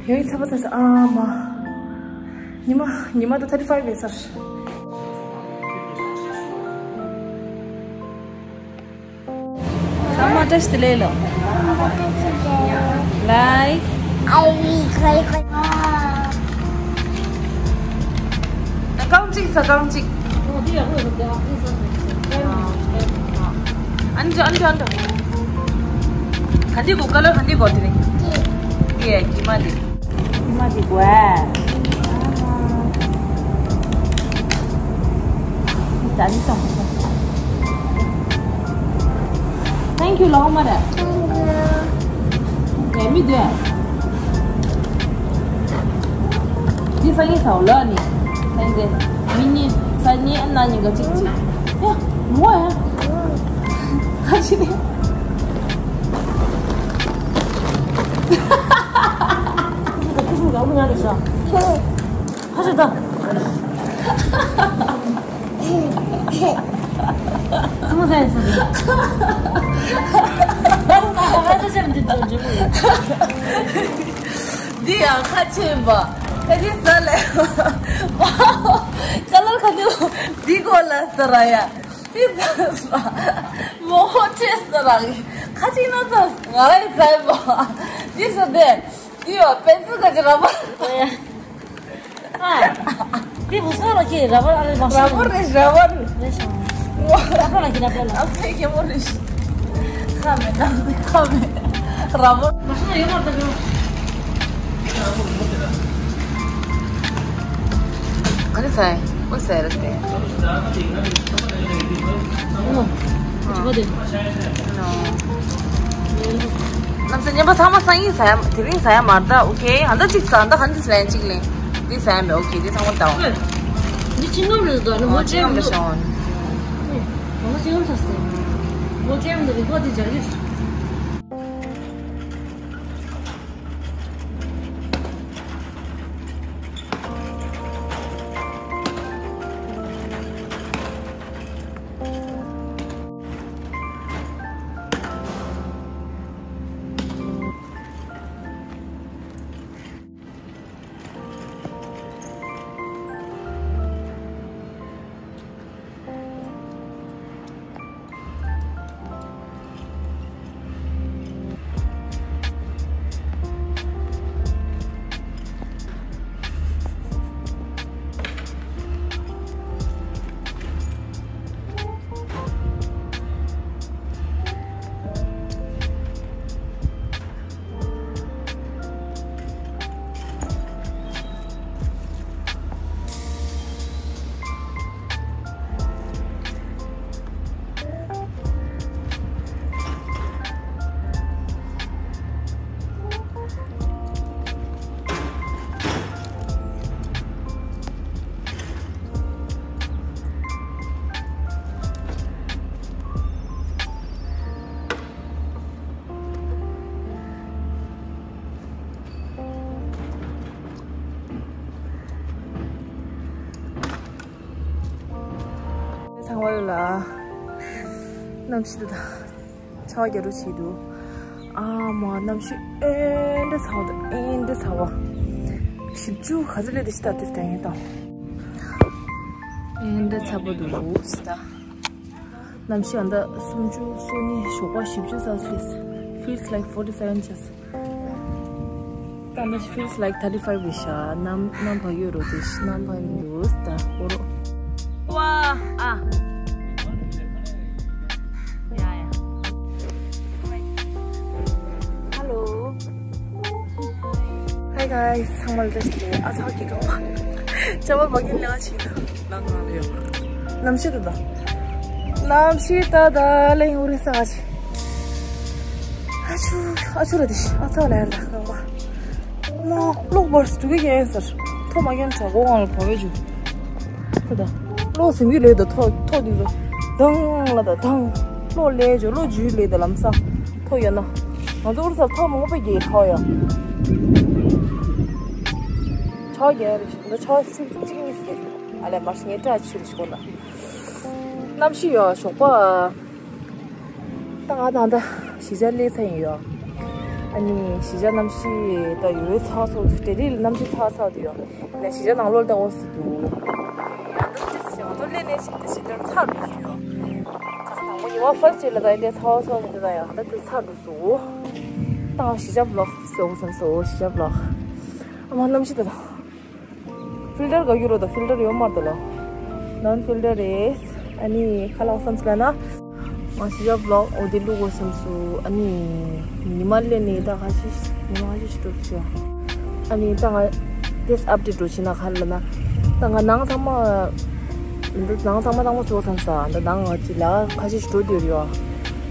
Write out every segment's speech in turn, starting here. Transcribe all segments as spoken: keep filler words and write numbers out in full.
ཡོད་ཚ་པོ་ཚ་ས་ཨ་མ། ཉི་མ་ཉི་མ་ད་ཐར་ཊི་ཕའིབ་ཡིན་ས་རེད། ཚང་མ་བཀྲ་ཤིས་བདེ་ལེགས་ལོ། ལའིག། རྐང་གཅིག་ཟ། རྐང་གཅིག། ཨ་ནི་ཅོ་ཨ་ནི་ཅོ་ཨ་ནི་ཅོ། ག་འདི་དགོས། ཀ་ལར་ག་འདི་དགོས། དེ་རིང་། ཡེ་གི་མ་འདི། གི་མ་འདི་དགོས། ཨ་མ། ད་ནི་ཙམ། Thank you ལོ་མ་ར། ཡ་མི་འདུག་འདི་སང་ཉིན་ཟ་བ་ལོ་ནི། སང་ཉིན་མི་གཉིས་སང་ཉིན་ཨ་ན་གཉིས་ཀ་གཅིག་གཅིག་ཡ་མོ་ཡ། ཁ་ཆེ་ནི། ཁ་ཆེ་ད། ཙི་མོ་ཟ་ཡིན་ས་རེད། ཁ་ཆེ་འདི་འདྲ་པོ་ཡོད། འདི་ཡང་ཁ་ཆེ་པ། ཁ་ཆེ་ཟ་ལེ། ཀ་ལར་ག་འདི་འདི་གོ་ལ་ཟ་ར་ཡ། འདི་ཟ་ཟ། མོ་ཧོ་ཆེ་ཟ་ར་གི། ཁ་ཆེ་ན་ཟ་ང་ར་ཟ་པ། འདི་ཟ་དེ། འདི་ཡོ་པེན་སི་ཁ་ཆེ་ར་པ། ཨ། དེ་བུ་སོ་ལ་ཁྱེད་ར་བར་ཨ་ལེ་མ་ར་བར་རེད། ར་བར་རེད་ཤང་། ར་བར་ལ་ཁྱེད་ར་བར་ལ། ཨ་ཕའི་རྒན་མོ་རེད་ཤི། ཁ་མེད་ན་ཁ་མེད། ར་བར། མ་ཤོང་ཡོད་མ་རེད་ད། ཨ་ནི་ཚའི་ཨོ་ཟེར་ཏེ། ཨོ། ཨ་ཅི་བ་དེ། ནམ་ས་ཉམས་པ་ཚང་མ་སང་ཉིན་ཟ་ཡ། དེ་རིང་ཟ་ཡ་མ་རེད་ད། ཨོ་ཁེ། ཨ་ད་གཅིག་ཟ། ད་ཧན་དི་སི་ལན་གཅིག་ལེན། འདི་ཟ་ཡ་མེད། ཨོ་ཁེ། འདི་ཚང་མ་ད། འདི་ཅི་ངམ་རེད་ད། ནི་མོ་ཨ་ཅི་ངམ་རེད་ཤོང་། མོ་ཅི་ངམ་ཟ་སེ། མོ་ཅི་ངམ་འདི་རིག་པ་འདི་སྦྱར་གི། ཚང་མ་ལ་གནམ་གཤིས་དེ་དང་ཆར་པ་རྒྱག་འགྲོ་བྱེད་འདུག་ཨ་མ་གནམ་གཤིས་ཨེ་འདྲ་ཚ་བ་དང་ཨེ་འདྲ་ཚ་བ། བཞི་བཅུ་ག་ཚོད་སླེབས་དེ་ཤི་ད་དེ་ལྟ་ཡིན་དང་། ཨེ་འདྲ་ཚ་པོ་འདུག་ཤི་ད། གནམ་གཤིས་ཨ་འདྲ་སུམ་ཅུ་སོ་གཉིས་ཞོགས་པ་བཞི་བཅུ་ཙམ་སླེབས། Feels like forty seven just. ད་ནི་feels like thirty five རེད་ཤག་གནམ་གནམ་བབས་ཡོད་རོ་དེ་ཤི་གནམ་བབས་མི་འདུག་ད་འོ་རོ། ཝ་ཨ། ཡ་ཡ། Hello. Hi guys. ཚང་མ་ལ་བཀྲ་ཤིས་བདེ་ལེགས། ཨ་ཚ་གི་གང་བ། ཅ་བ་མ་གིན་ལེ་བ་ཆི་ད། ལང་ང་ལེ་ཡོ། གནམ་གཤིས་ད་ད། གནམ་གཤིས་ད་ད་ལེ་ཡོ་རེ་ས་ག་ཆི། ཨ་ཆུ། ཨ་ཆུ་ར་དེ་ཤི། ཨ་ཚ་ལ་ཡར་ད་གང་བ། མོ་གློག་འབར་སུ་འགྲོ་གི་ཡིན་ཟེར། ཐོག་མ་ཡན་དྲ་གོ་ཝང་ལ་བབས་ཡོད་རྒྱུ། ཁོ་ད། གློག་ཟིན་གྱི་ལེ་ད་ཐོག་ཐོག་དེ་ཚོ། དང་ལ་ད་དང་། གློག་ལེ་ཇོ་གློག་འཇུ་ལེ་ད་ལམ་སང་། ཐོག་ཡོད་ན། ང་ཚོ་ཨུ་རུ་སར་ཐོག་མང་པོ་རྒྱལ་ཁ་ཡ། ཆ་རྒྱལ་རེ་ཞིག་འདི་ཆ་སིབ་གཅིག་གཉིས་སིབ། ཨ་ལེ་མར་ངས་སྐྲ་ཆུ་རེ་ཞིག་གོ་ན། གནམ་གཤིས་ཡ་ཞོགས་པ། ད་ང་ད་ད་གཞིས་ཆགས་སླེབས་ཚར་ཡིན་ཡོད། ཨ་ནི་གཞིས་ཆགས་གནམ་གཤིས་ད་ཡོད་ཚ་ཚ་འདུག་དེ་རིང་གནམ་གཤིས་ཚ་ཚ་འདུག་ཡོད། ནས་གཞིས་ཆགས་ནང་ལོགས་ལ་ད་འོ་སི་འདུག་ཡང་འདུག་ཅི་ཞིག་ང་ཚོ་སླེབས་ནས་ཞིག་ཏུ་ཞིག་ཏུ་ཚ་འདུག་ཡོད། ཁ་སང་དང་པོ་ཉི་མ་ཕར་སི་ཊེ་ལ་ད་ཡིན་ཏེ་ཚ་བ་ཚ་བ་མི་འདུག་ད་ཡང་ད་དུ་ཚ་འདུག་སོ། ད་ང་གཞིས་ཆགས་བི་ལོག་བཟོ་དགོས་བསམ་སོ། གཞིས་ཆགས་བི་ལོག་ཨ་མ་གནམ་གཤིས་ད་ད། ཕིལ་ཊར་ག་གི་རོ་ད་ཕིལ་ཊར་ཡོད་མ་རེད་ད་ལོ། ནོན་ཕིལ་ཊར་རེད། ཨ་ནི་ཁ་ལག་བསམ་སི་ལ་ན། ང་གཞིས་ཆགས་བི་ལོག་འོ་དེ་བླུག་དགོས་བསམ་སོ། ཨ་ནི་ཉི་མ་སླེབས་ནས་ད་ཁ་ཤས་ཉི་མ་ཁ་ཤས་ཤིག་འགྲོ་ཆོག་ཨ་ནི་ད་ང་ཏེས་ཨབ་ཌེ་ཊི་འགྲོ་ཕྱིན་ན་ག་རེ་ལབ་ན། ད་ང་ནང་ཚང་མ། འདི་ནང་ཚང་མ་ཚང་མ་བཟོ་བསམ་ས་འདི་ནང་ང་ཅི་ལ་ཁ་ཤས་ཤིག་འགྲོ་འདོད་ཡོད།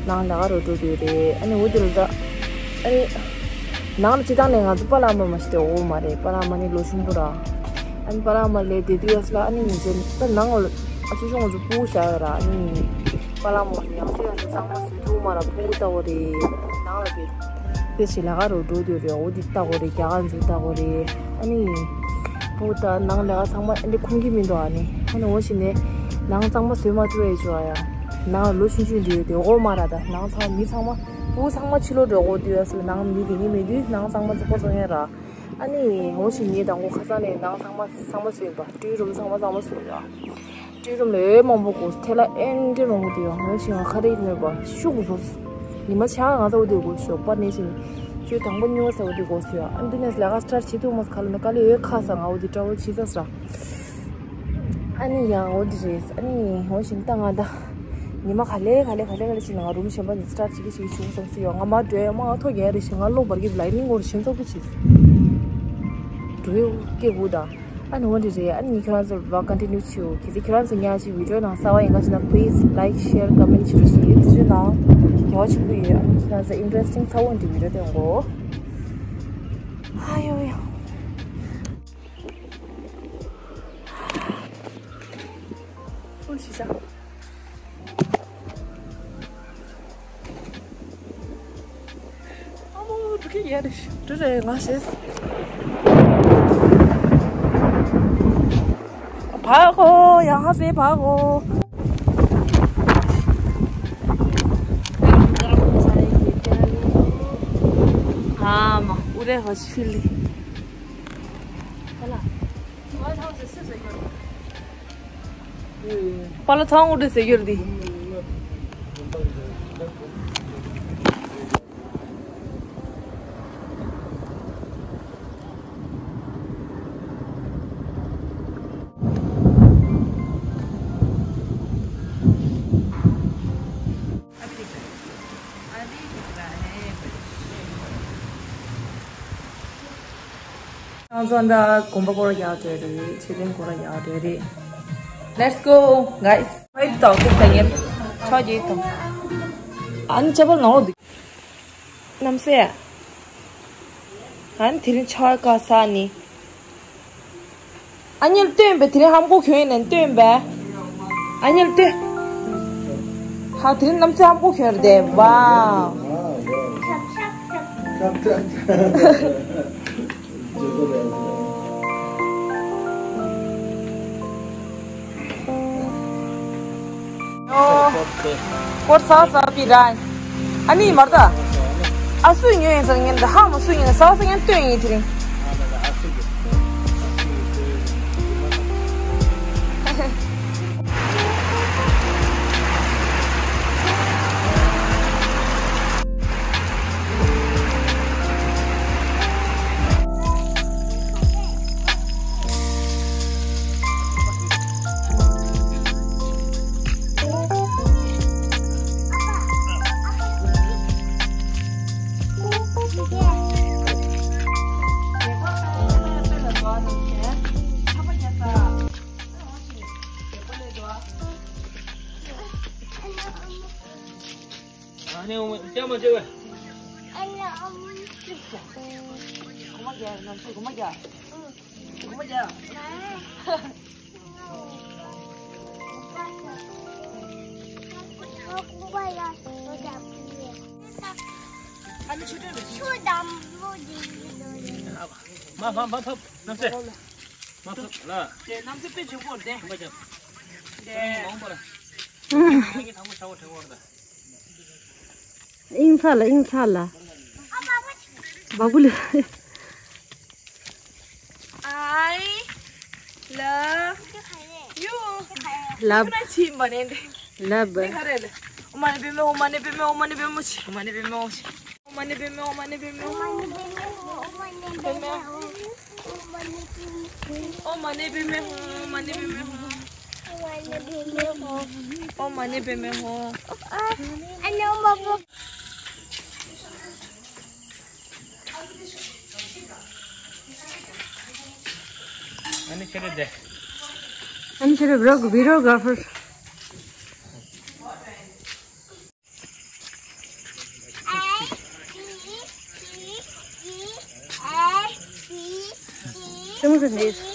ནང་ལ་ག་རུ་འགྲོ་འདོད་རེད། ཨ་ནི་འོ་དེ་ལ་ད། ཨ་ནི། ནང་ལ་སྤྱི་བཏང་ནས་ང་ཚོ་པཱ་ལགས་མ་མ་ཞིག་དེ་འོ་མ་རེད། པཱ་ལགས་མ་ནི་ལོ་ཆུང་པོ་ར། ཨ་ནི་པཱ་ལགས་མ་ལས་དེ་དུས་ཡོད་ས་ལ་ཨ་ནི་ཉིན་ཆེན་ད་ནང་ལ་ཨ་ཆུ་ཆུང་ང་ཚོ་སྤུ་གུ་བཞག་ཡོད་ར། ཨ་ནི་པཱ་ལགས་མ་ཡང་སེ་ཡང་སེ་གཙང་མ་བཟོས་ཐུབ་མ་ར། སྤུ་གུ་ལྟ་བུ་རེད། ནང་ལ་དེ་དེ་ཞིག་ལ་ག་རུ་འགྲོ་འདོད་རེད། འོ་དེ་ལྟ་བུ་རེད། རྒྱ་གར་ཚོ་ལྟ་བུ་རེད། ཨ་ནི་སྤུ་གུ་ད་ནང་ལས་ཀ་ཚང་མ་ཨ་ནི་ཁུངས་ཀྱི་མི་འདུག་ཨ་ནི་ཨ་ནི་འོ་ཞིག་ནས་ནང་གཙང་མ་བཟོས་མ་ཐུབ་ཡས་བྱུང་ཨ་ཡ། ནང་ལོ་ཆུང་ཆུང་འདི་ཡོད་དེ་འོ་མ་ར། ད་ནང་ཚང་མི་ཚང་མ་སྤུ་གུ་ཚང་མ་ཕྱི་ལོགས་འགྲོ་དགོས་དུས་ཡ་སུ་ནང་མི་དེ་ནི་མེད་དུས་ནང་གཙང་མ་བཙོག་པ་བཙོག་ཡ་ར། ཨ་ནི་འོ་ཞིག་ངས་དང་པོ་ཁ་སང་ནས་ནང་ཚང་མ་ཚང་མ་བཟོས་ཡིན་པ། སྤྲུལ་རུམ་ཚང་མ་ཚང་མ་བཟོས་ཡ། སྤྲུལ་རུམ་ལ་འོས་མང་པོ་དགོས། ཐལ་ལ་ཨེ་འདྲ་མང་པོ་དུ་ཡ། འོ་ཞིག་ང་ཁ་རེ་ནོས་པ་ཤུགས་བཟོས། ཉི་མ་ཆ་ང་ཚ་བོ་དེ་དགོས་ཞོགས་པ་ནས་ཞིག་ཆུ་དང་པོ་སྨྱོ་ས་བོ་དེ་དགོས་ཡ། ཨ་འདི་ནས་ལས་ཀ་སི་ཊར་བྱེད་ཐུབ་མ་སོང་། ཁ་ལ་ནི་དཀའ་ལས་ཡོད་ཁ་ས་ང་བོ་དེ་ཊ་ར་ཝལ་བྱེད་ས་ས། ཨ་ནི་ཡང་འོ་འདི་རེད། ཨ་ནི་འོ་ཞིག་ད་ང་ད། ཉི་མ་ག་ལེ་ག་ལེ་ག་ལེ་ག་ལེ་ཞིག་ང་རུམ་གཞན་པ་ནས་སི་ཊར་བྱེད་ཀྱི་ཞིག་བྱུང་བསམ་སི་ཡོད། ང་མ་འགྲོ་ཡ་མ་ང་ཐོ་རྒྱག་རེ་ཞིག་ང་ལོ་བར་གྱི་ལའི་ནིང་གོར་ཞིག་ཚོགས་ཀྱི་ཞིག་འགྲོ་ཡོད་སྐད་གུ་ད། ཨ་ནི་འོ་འདི་རེད། ཨ་ནི་ཁྱོད་རང་ཚོ་ལ་ཀོན་ཊི་ནིའུ་བྱེད་འོ། གལ་སྲིད་ཁྱོད་རང་ཚོ་ཉག་ཅིག་བི་ཌི་ཡོ་ནང་གསར་བ་ཡིན་ཁ་ཤས་ན་པི་ལི་ཛི་ལའིཀ་ཤེར་ཀོ་མེན་ཊི་བྱེད་རོགས་ཞེས་ཡིད་ཆེས་ནང་དགེ་བ་ཆེན་པོ་ཡོད། ཨ་ནི་ཁྱོད་རང་ཚོ་ཨིན་ཊི་རེ་སི་ཊིང་ཚ་བོ་འདི་བི་ཌི་ཡོ་སྟོན་གོ། ཨ་ཡོ་ཡོ། ཨོ་ཤི་ཤ། ཨ་མོ་འགྲོ་གི་ཡ་རེ་འགྲོ་རེ་ང་ཤེས། བ་གོ་ཡང་ཧ་སེ་བ་གོ། ཨ་མ་ཨུ་རེ་ཧ་ཤི་ལི། པ་ལ་ཚང་འུ་དེ་ཟེར་གྱི་རེད་དེ། ང་ཚོ་འདི་དགོན་པ་སྐོར་ར་རྒྱག་འགྲོ་རེད། མཆོད་རྟེན་སྐོར་ར་རྒྱག་འགྲོ་རེད། Let's go, guys. ཧའི་ཏོག་ཏོག་ད་ངས་ཆོག་གི་དང་། ཨ་ནི་ཅ་པལ་ནང་ལོགས་འདུག་གནམ་སེ། ཨ་ནི་དེ་རིང་ཆར་ཀ་ས་ནི། ཨ་ཉལ་སྟོན་པས་དེ་རིང་ཧམ་གོ་གྱོན་ནས་སྟོན་པས། ཨ་ཉལ་སྟོན། ཧ་དེ་རིང་གནམ་སེ་ཧམ་གོ་གྱོན་རེད་དེ་ཝའོ། སྐོར་ས་ས་པི་ར། ཨ་ནི་མར་ད། ཨ་སུ་ཉོ་ཡིན་ཟེར་ངན་ད་ཧ་མ་སུ་ཉོ་ས་ས་ངན་སྟོན་ཡིན་དེ་རིང་། ཨ་ནི་ཨོ་མ་ཅག་མ་བྱེད་བས། ཨ་ནི་ཨོ་མ་ཅག་གོ་མ་རྒྱག་ནམ་སུ་གོ་མ་རྒྱག་གོ་མ་རྒྱག་ཨ་ནི་ཆུ་ཕྲན་རེད། ཆུ་དམ་པོ་འདི་ཡིན་ནོ་རེད། མ་ཕམ་མ་ཕམ་ནམ་སེ། མ་ཕམ་ལ། དེ་ནམ་སེ་དཔེ་བྱུང་པོ་རེད། གོ་མ་རྒྱག་དེ་མང་པོ་ལ། ཨིན་ས་ལ་ཨིན་ས་ལ། བ་གུ་ལི། I love you. Love. ཁྱོད་ཅི་མ་ནས་འདི། Love. ནི་ག་རེ་ལ། ཨོཾ་མ་ཎི་པདྨེ་ཧཱུྃ། ཨོཾ་མ་ཎི་པདྨེ་ཧཱུྃ། ཨོཾ་མ་ཎི་པདྨེ་ཧཱུྃ། ཨོཾ་མ་ཎི་པདྨེ་ཧཱུྃ། ཨོཾ་མ་ཎི་པདྨེ་ཧཱུྃ། ཨོཾ་མ་ཎི་པདྨེ་ཧཱུྃ། ཨོཾ་མ་ཎི་པདྨེ་ཧཱུྃ། ཨོཾ་མ་ཎི་པདྨེ་ཧཱུྃ། ཨོཾ་མ་ཎི་པདྨེ་ཧཱུྃ། ཨོཾ་མ་ཎི་པདྨེ་ཧཱུྃ། ཨ་ནི་ཁྱེད་རེད་དེ། ཨ་ནི་ཁྱེད་རེད་ཝི་ཌི་ཡོ་གྷ་ར་ཕར། ཨ་ནི་ཁྱེད་རེད་དེ།